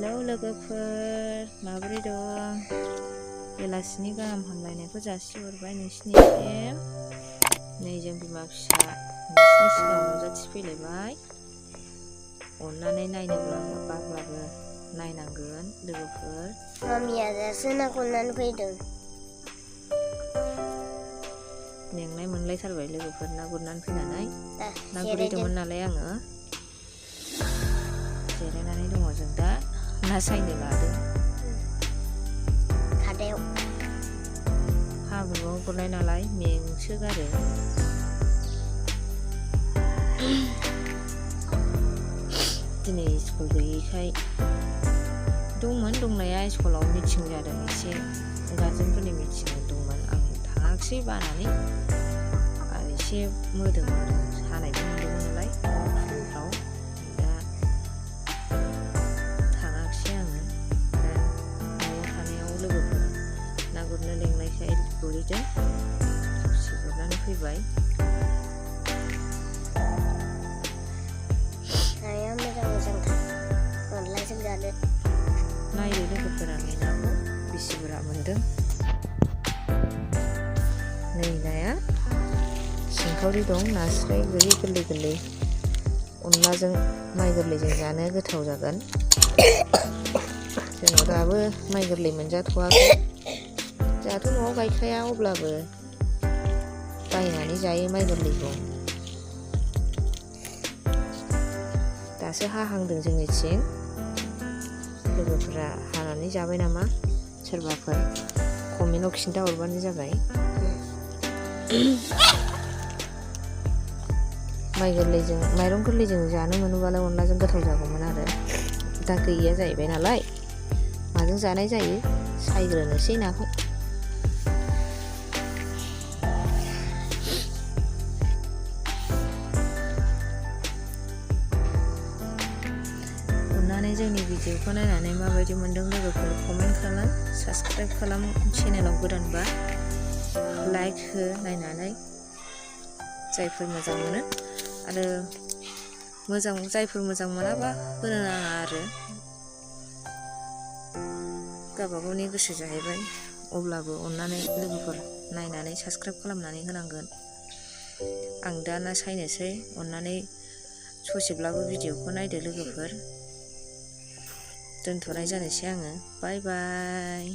Hello लोगोफोर, माबोरै दं? बेलासिनि गाहाम हामलायनायखौ जासिहरबाय नोंसिनिसिम। नै जों बिमा फिसा नोंसिनि सिगाङाव नुजाथिफैलायबाय। अननानै बाब्लाबो नायनांगोन लोगोफोर। मामिया दासो ना गुरनानै फैदों। मेंनाय मोनलायथारबाय लोगोफोर ना गुरनानै फैनानै। ना गुरहैदोंमोन नालाय आङो। जिरायनानै दङ जों दा, ना सायनो लादों। खादायाव हाब्रुआव गुरनाय नालाय मेंसोगारो। दिनै स्कुल गैयैखाय दंमोन दंनाया, स्कुलाव मिटिं जादों, एसे गार्जेनफोरनि मिटिं दंमोन। आं थाङाखिसै बानानै, आरो एसे मोदोम सानायबो मोनदोंमोन नालाय फुंफ्राव। दा थाङाखिसै आङो। दा न'आव थानायाव लोगोफोर ना गुरनो लेंनायखाय गुरहैदों। दसे गुरनानै फैबाय। नाया मोजांथार, अनलाजों जानो। नायदो लोगोफोरा नै नाखौ बेसे बुरजा मोनदों। नै नाया सिंखावरि दं, नास्राय गोरि गोरलै गोरलै। अनलाजों माइ गोरलैजों जानो गोथाव जागोन। जोंनाव दाबो माइ गोरलै मोनजाथ'वाखै। जोंहाथ' न'आव गायखाया, अब्लाबो बायनानै जायो माइ गोरलैखौ। दासो हाहांदों जोंनिथिं। लोगोफोरा हानानै जाबाय नामा? सोरबाफोर कमेन्टआव खिन्थाहरबानो जाबाय। माइरं गोरलैजों जानो मोनोबालाय अनलाजों गोथाव जागौमोन आरो। दा गैया जाहैबाय नालाय, माजों जानाय जायो? सायग्रोनोसै नाखौ। अननानै जोंनि भिडिअखौ नायनानै माबायदि मोनदों लोगोफोर कमेन्ट खालाम, साबस्क्राइब खालाम। चेनेलाव गोदानबा लाइक हो नायनानै, जायफोर मोजां मोनो। आरो जायफोर मोजां मोनाबा होनो नाङा आरो। गावबागावनि गोसो जाहैबाय। अब्लाबो अननानै लोगोफोर नायनानै साबस्क्राइब खालामनानै होनांगोन। आं दा ना सायनोसै, अननानै ससेब्लाबो भिडिअखौ नायदो लोगोफोर। दोनथ'नाय जानोसै आङो। बाय बाय।